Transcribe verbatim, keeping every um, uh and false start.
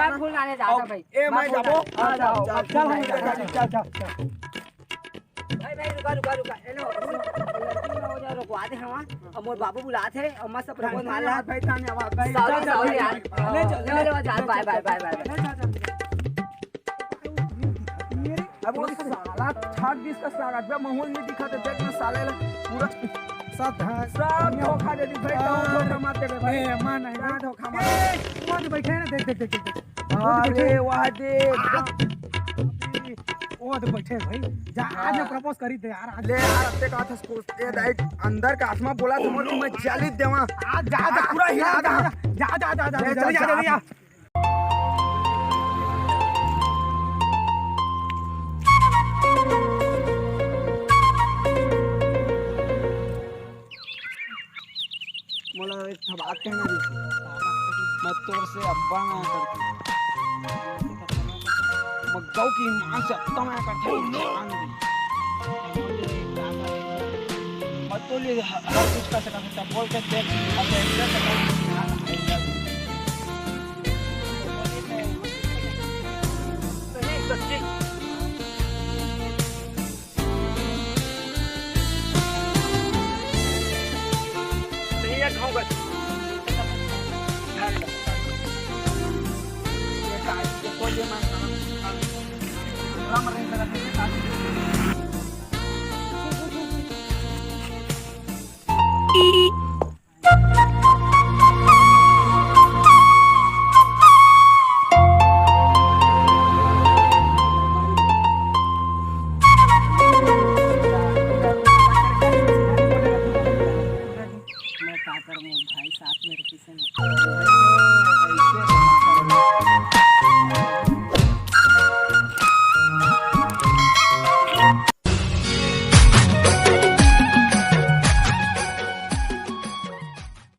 मैं फूल डाले जात हँव भाई। ए, मैं जाबो। हाँ, जाओ। चल, चल, चल, चल। भाई, भाई, रुका, रुका, रुका। ए लो, लड़की में हो जाओ, रुकवा दे हवा। अब मोर बाबू बुलात हे, अब मस्त प्रपोज मार ला। भाई, धन्यवाद भाई। Sorry, sorry यार। ले चल, ले, ले, जा, bye, bye, bye, bye। ले जा, जा। अब वो साला छाक दिस कस लागत बे, माहौल नहीं दिखत हे, देख ना साले ले पूरा सब धोखा दे दिस भाई, तो धोखा मत देबे भाई। ए, मान नहीं। क्या धोखा मत? ए, वो तो बैठे हैं ना, देख, देख, देख, देख, देख। अरे, वाह दे। वो तो बैठे हैं भाई। जा, आज मैं propose करी दे यार, आज। ले यार, अब ते कहा था उसको, ए, दाई, अंदर का आत्मा बोला था, मैं जाली देवा। आज जा, जा, पूरा हिला जा, दे। जा, जा, जा, जा, ले, जल्दी जा, जा, जल्दी जा। मोला एक ठो बात कहना रहिस। मैं तोर से अब्बा ना करती। मैं गौ के ईमान से अब्बा ना करती। ईमान भी। मैं तो ले हर कुछ कर सकता था। बोल के देख, अब ऐसे करता हूँ। सही, सच्ची। कम रेट लगा के साथ में